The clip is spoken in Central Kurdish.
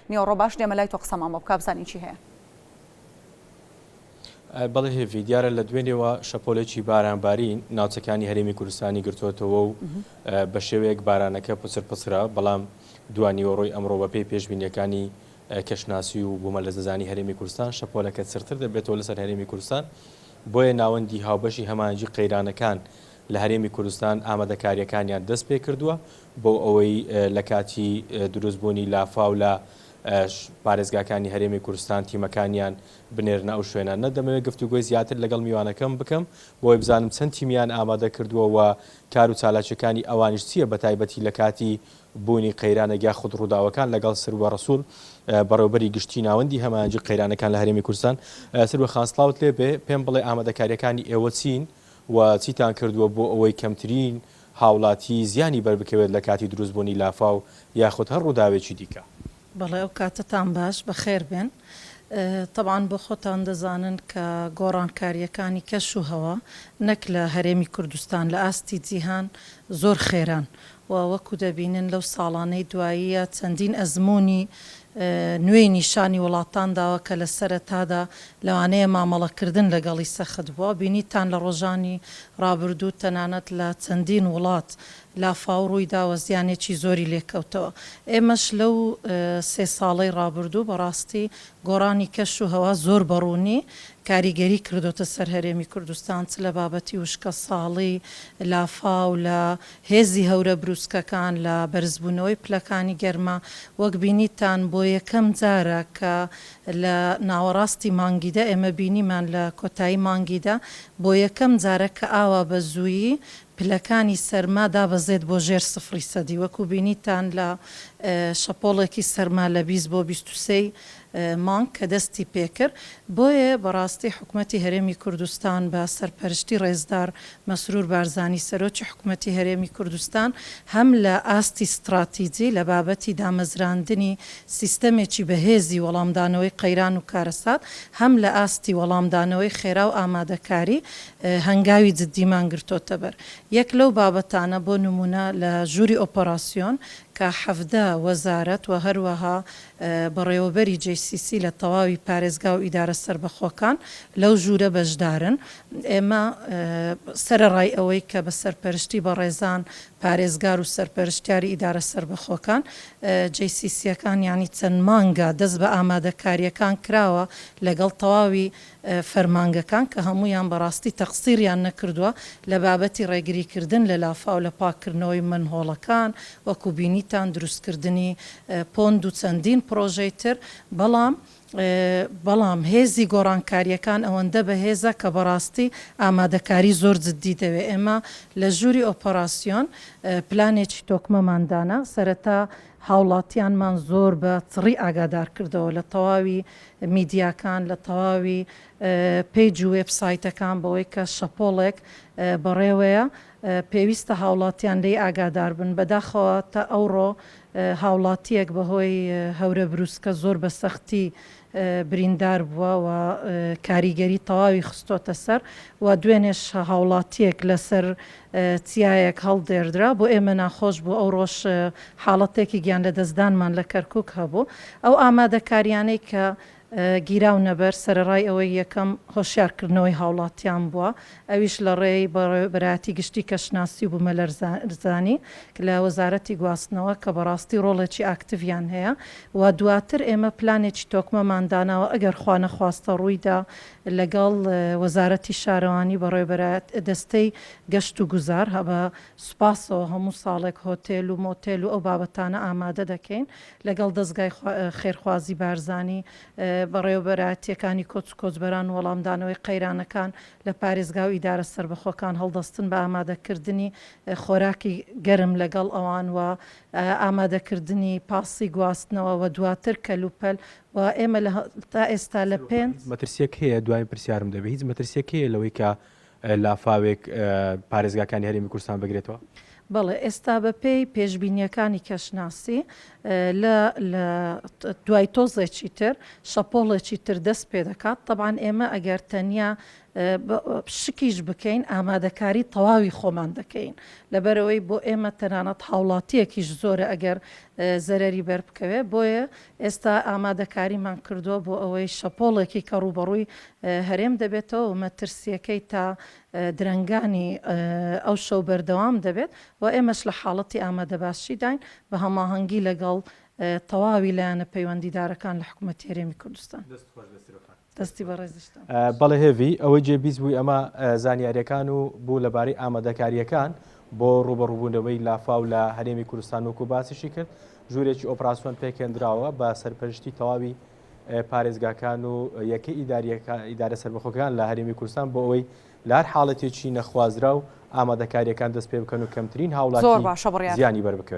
نیوەڕۆ باش دێمە لای تۆ قسەمان بۆ بکە بزانین چی هەیە. بەڵێ هێڤی، دیارە لە دوێنێوە شەپۆلێکی بارانبارین ناوچەکانی هەرێمی کوردستانی گرتووەتەوە و بە شێوەیەک بارانەکە پچر پچرە، بەڵام دوانیوەڕۆی ئەمڕۆ بەپێی پێشبینییەکانی کەشناسی و بوومەلەرزەزانی هەرێمی کوردستان شەپۆلەکە چڕتر دەبێتەوە لەسەر هەرێمی کوردستان، بۆیە ناوەندی هاوبەشی هەماهەنگی قەیرانەکان لە هەرێمی کوردستان ئامادەکارییەکانیان دەستپێکردووە بۆ ئەوەی لە کاتی دروستبوونی لافاو لە پارێزگاکانی هەرێمی کوردستان تیمەکانیان بنێرنە ئەو شوێنانە. دەمەوێت گفتوگۆی زیاتر لەگەڵ میوانەکەم بکەم بۆ ئەوەی بزانم چەند تیمیان ئامادە کردووە و کار و چالاکییەکانی ئەوانیش چییە بەتایبەتی لە کاتی بوونی قەیرانێک یاخود ڕووداوەکان لەگەڵ سروە ڕەسوڵ بەڕێوەبەری گشتی ناوەندی هەماهەنگی قەیرانەکان لە هەرێمی کوردستان. سروە خان سڵاوت لێ بێ، پێم بڵێ ئامادەکارییەکانی ئێوە چین و چیتان کردووە بۆ ئەوەی کەمترین هاوڵاتی زیانی بەربکەوێت لە کاتی دروستبوونی لافاو یاخود هەر ڕووداوێکی دیکە؟ بەڵێ ئەو کاتەتان باش، بەخێر بێن. تەبعەن بۆ خۆتان دەزانن کە گۆڕانکارییەکانی کەش و هەوا نەک لە هەرێمی کوردستان لە ئاستی جیهان زۆر خێران و وەکو دەبینن لەو ساڵانەی دواییە چەندین ئەزموونی نوێی نیشانی وڵاتان داوە کە لە سەرەتادا لەوانەیە مامەڵەکردن لەگەڵی سەخت بووە، بینیتان لە ڕۆژانی ڕابردوو تەنانەت لە چەندین وڵات لافاو ڕوویدا و زیانێکی زۆری لێکەوتەوە. ئێمەش لەو سێ ساڵەی ڕابردوو بەڕاستی گۆڕانی کەش و هەوا زۆر بەڕوونی کاریگەری کردۆتە سەر هەرێمی کوردستان چ لە بابەتی وشکەساڵی، لافاو، لە هێزی هەورە بروسکەکان، لە بەرزبوونەوەی پلەکانی گەرما، وەک بینیتان بۆ یەکەم جارە کە لە ناوەڕاستی مانگی دە ئێمە بینیمان لە کۆتایی مانگی دە بۆ یەکەم جارە کە ئاوا بە زوویی پلەکانی سەرما دابەزێت بۆ ژێر سفری سەدی وەکو بینیتان لە شەپۆڵێکی سەرما لە 20 بۆ 23 ی مانگ کە دەستی پێکرد، بۆیە بەڕاستی حکومەتی هەرێمی کوردستان بە سەرپەرشتی ڕێزدار مەسرور بارزانی سەرۆکی حکومەتی هەرێمی کوردستان هەم لە ئاستی ستڕاتیجی لە بابەتی دامەزراندنی سیستەمێکی بەهێزی وەڵامدانەوەی قەیران و کارەسات هەم لە ئاستی وەڵامدانەوەی خێرا و ئامادەکاری هەنگاوی جدیمان گرتۆتەبەر. یەک لەو بابەتانە بۆ نمونە لە ژووری ئۆپەراسیۆن کە 17 وەزارەت و هەروەها بەڕێوەبەری JCC لە تەواوی پارێزگا و ئیدارە سەربەخۆکان لەو ژوورە بەشدارن. ئێمە سەرەڕای ئەوەی کە بە سەرپەرشتی بەڕێزان پارێزگار و سەرپەرشتیاری ئیدارە سەربەخۆکان JCC یەکان یانی چەند مانگە دەست بە ئامادەکارییەکان کراوە لەگەڵ تەواوی فەرمانگەکان کە هەموویان بەڕاستی تەقسیریان نەکردووە لە بابەتی ڕێگریکردن لە لافاو لە پاککردنەوەی مەنهۆڵەکان وەکو بینیتان دروستکردنی پۆند و چەندین پڕۆژەی تر بەڵام بەڵام هێزی گۆڕانکارییەکان ئەوەندە بەهێزە کە بەڕاستی ئامادەکاری زۆر جدی دەوێ ئێمە لە ژووری ئۆپەراسیۆن پلانێکی تۆکمەمان دانا سەرەتا هاوڵاتیانمان زۆر بە چڕی ئاگادار کردەوە لە تەواوی میدیاکان، لە تەواوی پەیج و وێب سایتەکان بەوەی کە شەپۆڵێک بەڕێوەیە پێویستە هاوڵاتیان لێی ئاگادار بن، بەداخەوە تا ئەوڕۆ هاوڵاتیەک بەهۆی هەورە بروسکە زۆر بە سەختی بریندار بووە و کاریگەری تەواوی خستۆتە سەر و دوێنێش هاوڵاتیەک لەسەر چیایەک هەڵدێردرا، بۆ ئێمە ناخۆش بوو، ئەوڕۆش حاڵەتێکی گیانلەدەستدانمان لە کەرکوک هەبوو. ئەو ئامادەکاریانەی کە گیراونەبەر، سەرەڕای ئەوەی یەکەم هۆشیارکردنەوەی هاوڵاتیان بووە، ئەویش لە ڕێی بەڕێوەبەرایەتی گشتی کەشناسی و بومەلەرزانی لە وەزارەتی گواستنەوە کە بەڕاستی ڕۆڵێکی ئاکتیڤیان هەیە و دواتر ئێمە پلانێکی تۆکمەمان داناوە ئەگەر خوانەخواستە ڕوویدا لەگەڵ وەزارەتی شارەوانی بەڕێوەبەرایەت دەستەی گەشت و گوزار بە سوپاسەوە هەموو ساڵێک هۆتێل و مۆتێل و ئەو بابەتانە ئامادە دەکەین لەگەڵ دەزگای خێرخوازی بارزانی بەڕێوەبەرایەتییەکانی کۆچ و کۆچبەران و وەڵامدانەوەی قەیرانەکان لە پارێزگا و ئیدارە سەربەخۆکان هەڵدەستن بە ئامادەکردنی خۆراکی گەرم لەگەڵ ئەوان و ئامادەکردنی پاسی گواستنەوە و دواتر کەلوپەل و ئێمە لە تا ئێستا لە پێنج. هیچ مەترسیەک هەیە دواین پرسیارم دەبێت هیچ مەترسیەک هەیە لەوەی کە لافاوێک پارێزگاکانی هەرێمی کوردستان بگرێتەوە؟ بەڵێ ئێستا بەپێی پێشبینییەکانی کەشناسی لە لە دوای تۆزێکی تر شەپۆڵێکی تر دەست پێدەکات، تەبعەن ئێمە ئەگەر تەنیا. شکیش بکەین ئامادەکاری تەواوی خۆمان دەکەین لەبەرئەوەی بۆ ئێمە تەنانەت هاوڵاتیەکیش زۆرە ئەگەر زەرەری بەر بکەوێت بۆیە ئێستا ئامادەکاریمان کردووە بۆ ئەوەی شەپۆڵێکی کە ڕووبەڕووی هەرێم دەبێتەوە و مەترسییەکەی تا درەنگانی ئەو شەو بەردەوام دەبێت و ئێمەش لە حاڵەتی ئامادەباشیداین بە هەماهەنگی لەگەڵ تەواوی لایەنە پەیوەندیدارەکان لە حکومەتی هەرێمی کوردستان. دەست خۆش بێت سرۆ خان. دەستی بەڕێزیشتان. بەڵێ هێڤی، ئەوەی جێ بیست بووی ئەمە زانیاریەکان و بوو لەبارەی ئامادەکاریەکان بۆ ڕووبەڕووبوونەوەی لافاو لە هەرێمی کوردستان وەکو باسیشی کرد ژوورێکی ئۆپراسیۆن پێکهێندراوە بە سەرپەرشتی تەواوی پارێزگاکان و یەکەی ئیدارە سەربەخۆکان لە هەرێمی کوردستان بۆ ئەوەی لە هەر حاڵەتێکی نەخوازراو ئامادەکاریەکان دەست پێ بکەن و کەمترین زۆر هاوڵاتی باشە بڕیار. زیانی بەر بکەوێت.